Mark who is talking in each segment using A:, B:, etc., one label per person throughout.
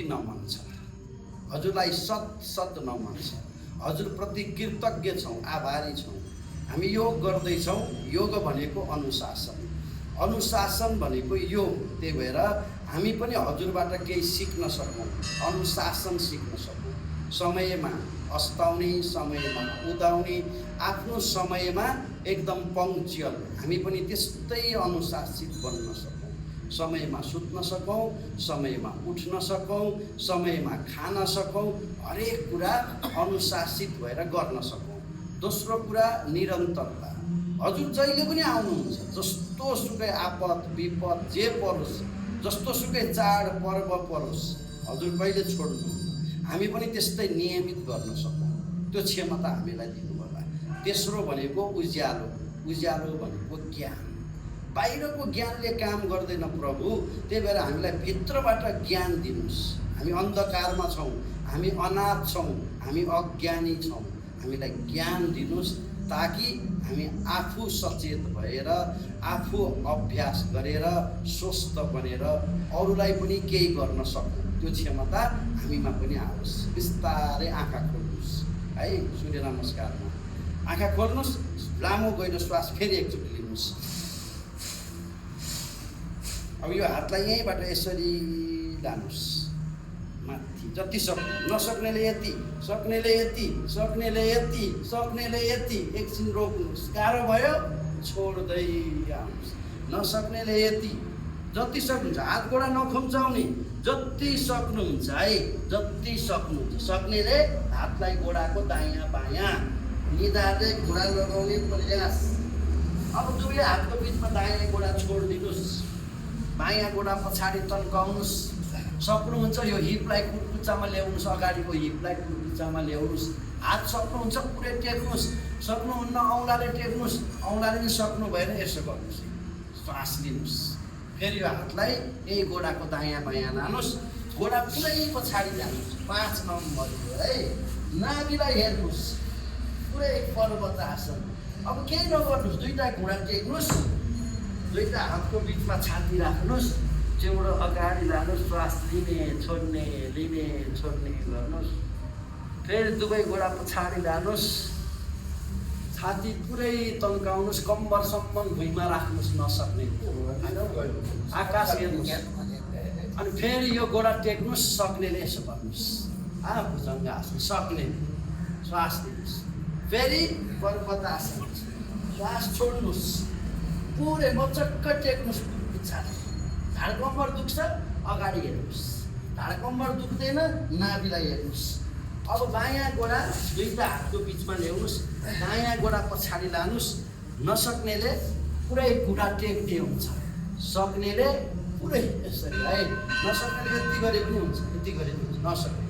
A: नमन छ, हजुरलाई सत नमन छ, हजुरप्रति कृतज्ञ छौँ, आभारी छौँ। हामी योग गर्दैछौँ। योग भनेको अनुशासन भनेको योग। त्यही भएर हामी पनि हजुरबाट केही सिक्न सकौँ, अनुशासन सिक्न सकौँ। समयमा अस्ताउने, समयमा उदाउने, आफ्नो समयमा एकदम पङ्क्चुअल हामी पनि त्यस्तै अनुशासित बन्न सकौँ। समयमा सुत्न सकौँ, समयमा उठ्न सकौँ, समयमा खान सकौँ, हरेक कुरा अनुशासित भएर गर्न सकौँ। दोस्रो कुरा निरन्तरता। हजुर जहिले पनि आउनुहुन्छ, जस्तो सुकै आपद विपद जे परोस्, जस्तो सुकै चाड पर्व परोस्, हजुर कहिले छोड्नुहुन्न। हामी पनि त्यस्तै नियमित गर्न सकौँ, त्यो क्षमता हामीलाई दिनु होला। तेस्रो भनेको उज्यालो भनेको ज्ञान। बाहिरको ज्ञानले काम गर्दैन प्रभु, त्यही भएर हामीलाई भित्रबाट ज्ञान दिनुहोस्। हामी अन्धकारमा छौँ, हामी अनाथ छौँ, हामी अज्ञानी छौँ, हामीलाई ज्ञान दिनुहोस् ताकि हामी आफू सचेत भएर, आफू अभ्यास गरेर, स्वस्थ बनेर अरूलाई पनि केही गर्न सकौँ। त्यो क्षमता हामीमा पनि आओस्। बिस्तारै आँखा खोल्नुहोस् है, सूर्य नमस्कारमा आँखा खोल्नुहोस्। लामो गहिरो श्वास फेरि एकचोटि लिनुहोस्। अब यो हातलाई यहीँबाट यसरी लानुहोस् माथि, जति सक्नु। नसक्नेले यति, सक्नेले यति, सक्नेले यति, सक्नेले यति। एकछिन रोक्नुहोस्, गाह्रो भयो छोड्दै आउनुहोस्। नसक्नेले यति, जति सक्नुहुन्छ। हात गोडा नखुम्चाउने, जति सक्नुहुन्छ है, जति सक्नुहुन्छ। सक्नेले हातलाई गोडाको दायाँ बायाँ निधार्दै घुँडा लगाउने प्रयास। अब दुवै हातको बिचमा दायाँ गोडा छोडिदिनुहोस्, बायाँ गोडा पछाडि तन्काउनुहोस्। सक्नुहुन्छ यो हिपलाई कुर्कुच्चामा ल्याउनुहोस्, अगाडिको हिपलाई कुर्कुच्चामा ल्याउनुहोस्। हात सक्नुहुन्छ पुरै टेक्नुहोस्, सक्नुहुन्न औँलाले टेक्नुहोस्। औँलाले पनि सक्नु भएन यसो गर्नुहोस्, श्वास लिनुहोस्। फेरि यो हातलाई यही गोडाको दायाँ बायाँ लानुहोस्, गोडा पुरै पछाडि जानुहोस्। 5 नम्बर है। नाभिलाई हेर्नुहोस्, पुरै पर्वत आसन। अब केही नगर्नुहोस्, दुईवटा घुँडा टेक्नुहोस्, दुईवटा हातको बिचमा छाती राख्नुहोस्, जिउबाट अगाडि लानुहोस्। श्वास लिने छोड्ने गर्नुहोस्। फेरि दुवै गोडा पछाडि लानुहोस्, छाती पुरै तन्काउनुहोस्, कम्मरसम्म भुइँमा राख्नुहोस्। नसक्ने आकाश हेर्नुहोस्। अनि फेरि यो गोडा टेक्नुहोस्, सक्नेले यसो गर्नुहोस्। भुजङ्ग आसन, सक्ने श्वास लिनुहोस्। फेरि पर्वत आसन, श्वास छोड्नुहोस्, पुरै मचक्क टेक्नुहोस्। ढाड कम्मर दुख्छ, अगाडि हेर्नुहोस्। ढाड कम्मर दुख्दैन, नाभिलाई हेर्नुहोस्। अब बायाँ गोडा दुईवटा हातको बिचमा ल्याउनुहोस्, दायाँ गोडा पछाडि लानुहोस्। नसक्नेले पुरै घुँडा टेक्ने हुन्छ, सक्नेले पुरै यसरी है। नसक्नेले यति गरे पनि हुन्छ, यति गरे पनि हुन्छ। नसक्ने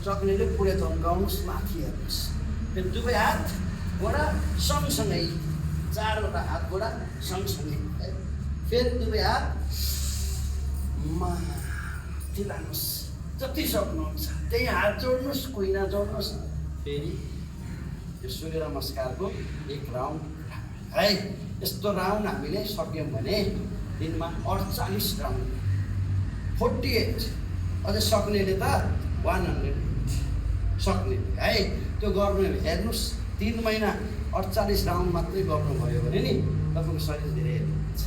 A: सक्नेले पुरै तन्काउनुहोस्, माथि हेर्नुहोस्। फेरि दुवै हात गोडा सँगसँगै, 4वटा हात गोडा सँगसँगै है। फेरि दुवै हात माथि लानुहोस्, जति सक्नुहुन्छ। त्यही हात जोड्नुहोस्, कुइना जोड्नुहोस्। फेरि यो सूर्य नमस्कारको एक राउन्ड है। यस्तो राउन्ड हामीले सक्यौँ भने दिनमा 48 राउन्ड, 48। अझै सक्नेले त 100 सक्ने है। त्यो गर्नु हेर्नुहोस्, 3 महिना 48 राउन्ड मात्रै गर्नुभयो भने नि तपाईँको शरीर धेरै हेर्नु हुन्छ।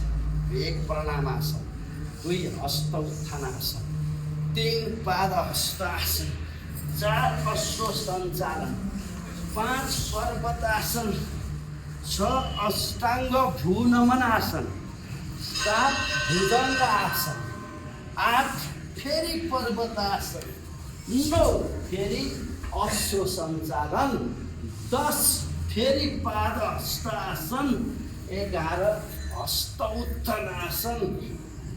A: 1 प्राणायामासन, 2 हस्त उत्थानासन, 3 पाद हस्तासन, 4 अश्व सञ्चालन, 5 पर्वतासन, 6 अष्टाङ्ग भूनमन आसन, 7 भुजङ्ग आसन, 8 फेरि पर्वतासन, 9 फेरि अश्व सञ्चालन, 10 फेरि पाद हस्तासन, 11 हस्त उत्थानासन,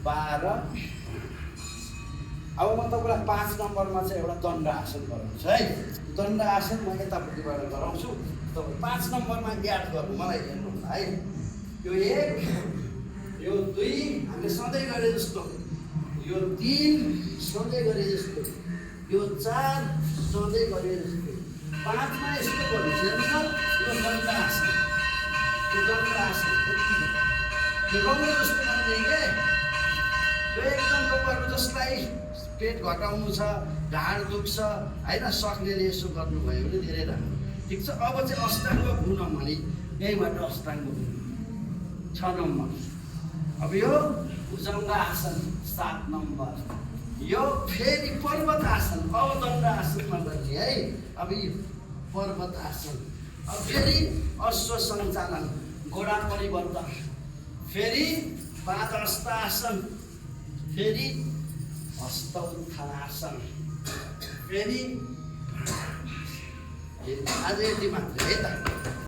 A: 12। अब म तपाईँलाई 5 नम्बरमा चाहिँ एउटा दण्ड आसन गराउँछु है। दण्ड आसन म यतापट्टिबाट गराउँछु, तपाईँ 5 नम्बरमा याद गर्नु, मलाई हेर्नु है। यो 1, यो 2 हामीले सधैँ गरे जस्तो, यो 3 सधैँ गरे जस्तो, यो 4 सधैँ गरे जस्तो, 5मा यस्तो गर्नुहोस्। हेर्नु यो दण्ड आसन, यो दण्ड आसन यो रौलो जस्तो गर्ने के, यो एकदम तपाईँहरू जसलाई पेट घटाउनु छ, ढाड दुख्छ होइन, सक्नेले यसो गर्नुभयो भने धेरै राम्रो। ठिक छ, अब चाहिँ अष्टाङ्ग भुनमणि, यहीँबाट अष्टाङ्ग भुन 6 नम्बर। अब यो भुजङ्ग आसन 7 नम्बर। यो फेरि पर्वत आसन, अवदण्ड आसनमा गर्ने है। अब यो पर्वत आसन, अब फेरि अश्व सञ्चालन, घोडा परिवर्तन, फेरि पादहस्त आसन, फेरि हस्त उत्थानासन, फेरि आज यति मात्र है त।